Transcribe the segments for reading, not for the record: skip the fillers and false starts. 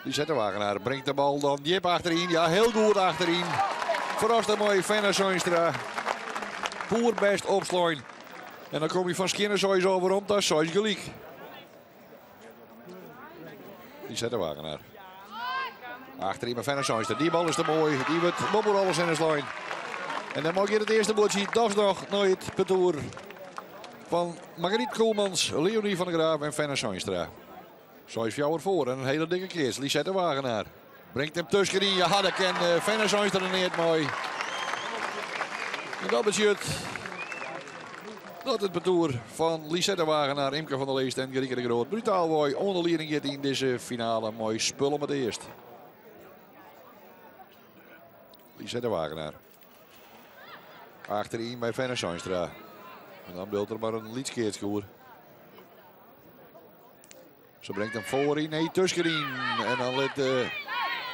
Lisette Wagenaar bringt de bal dan djip achteryn. Ja, heel goed achteryn. Ferrast er mei Fenna Seinstra. Poerbêst opslein. En dan kom je fan skjinne seis al werom ta seis gelyk. Lisette Wagenaar. Achteryn mei Fenna Seinstra. Dy bal is te moai. Dy wurdt boppe alles hinne slein. En dan mei it earste buordsje dochs noch nei it partoer fan Margriet Koelmans, Leonie van der Graaf en Fenna Seinstra. 6-4 foar en in hiele dikke keats. Lisette Wagenaar bringt him tuskenyn. Ja, dêr kin eh, Fenna Seinstra der neat mei. En dat betsjut dat it partoer fan Lisette Wagenaar, Imke van der Leest en Gerieke de Groot brutaalwei oan de lieding giet yn dizze finale mei spul om it earst. Lisette Wagenaar. Achteryn by Fenna Seinstra. En dan bliuwt der mar in lyts keatske oer. Se bringt him foaryn, nee, tuskenyn. En dan lit...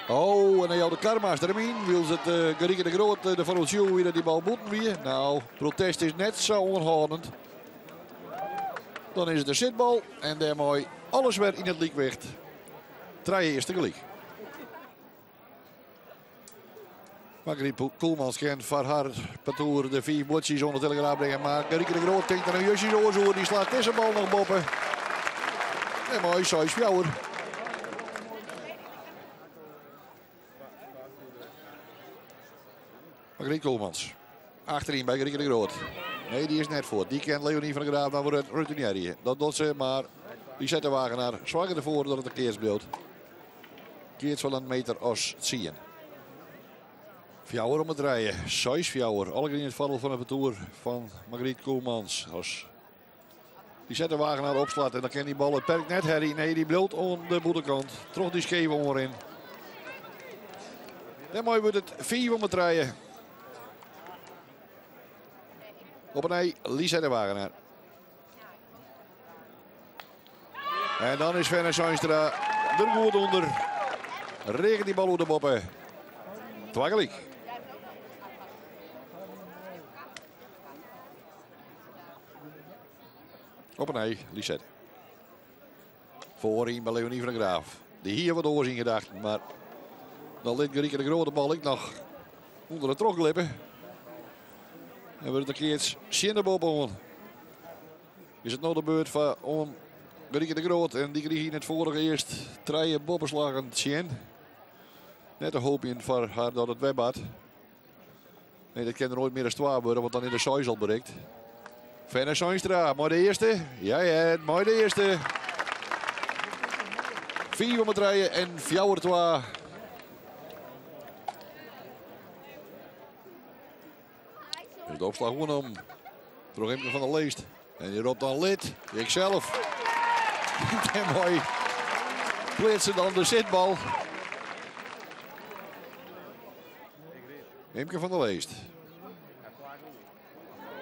Oh, en dan jout de karmaster him yn. Wylst it uh, Gerieke de Groot uh, derfan oertsjûge wie dat dy bal bûten wie. Nou, protest is net sa oanhâldend. Dan is it in sitbal en dêrmei alles wer yn it lykwicht. Trije earste gelyk. Margriet Koelmans kin foar har partoer de fiif buordsjes oan de telegraaf bringe. Mar Gerieke de Groot tinkt der in justjes oars oer. Dy slacht dizze bal noch boppe. En mei 6-4. Margriet Koelmans. Achteryn by Gerieke de Groot. Nee, dy is net fuort. Dy kin Leonie van der Graaf dan wer retournearje. Dat docht se, mar Lisette Wagenaar soarget derfoar dat it in keats bliuwt. Keats fan in meter as tsien. Fjouwer om it trije. 6-4. Allegear yn it foardiel fan it partoer fan Margriet Koelmans. As Lisette Wagenaar opslacht en dan kin dy bal it perk net helje. Nee, dy bliuwt oan de bûtenkant troch dy skeve oanrin. Dêrmei wurdt it 5 om 'e trije. Op 'e nij Lisette Wagenaar. En dan is Fenna Seinstra der goed ûnder. Reaget dy bal oer de boppe. Twa gelyk. Op 'e nij Lisette. Foaryn by Leonie van der Graaf. Dy hie wat oars yn gedachten, mar dan lit Gerieke de Groot de bal ek noch ûnder it trochglippe. En wurdt de keats tsjin de boppe oan. Is it no de beurt foar oan Gerieke de Groot en dy krige yn it foarige earst trije boppeslaggen tsjin. Net te hoopjen foar har dat it wer bart. Nee, dat kin der noait mear as twa wurde, want dan is de seis al berikt. Fenna Seinstra mei de earste. Ja, ja, mei de earste. 5 om 'e trije en 4-2. Dus de opslach oernommen troch Imke van der Leest. En dy ropt dan lid, ikself. Dêrmei pleatst se dan de sitbal. Imke van der Leest.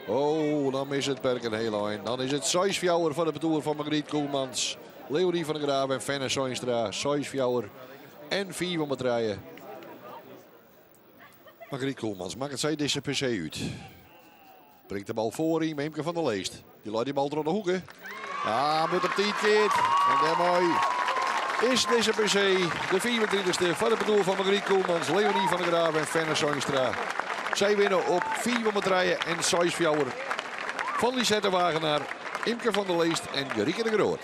Oh, dan is it perk in hiel ein. Dan is it 6-4 foar it partoer fan Margriet Koelmans, Leonie van der Graaf en Fenna Seinstra. 6-4 en 5 om 'e trije. Margriet Koelmans makket sy dizze PC út. Bringt de bal foaryn by Imke van der Leest. Dy leit dy bal troch de hoeke. Ja, moat op tiid keard. En dêrmei is dizze PC de 35ste foar it partoer fan Margriet Koelmans, Leonie van der Graaf en Fenna Seinstra. Sy winne op 5 om 'e trije en 6-4 fan Lisette Wagenaar, Imke van der Leest en Gerieke de Groot.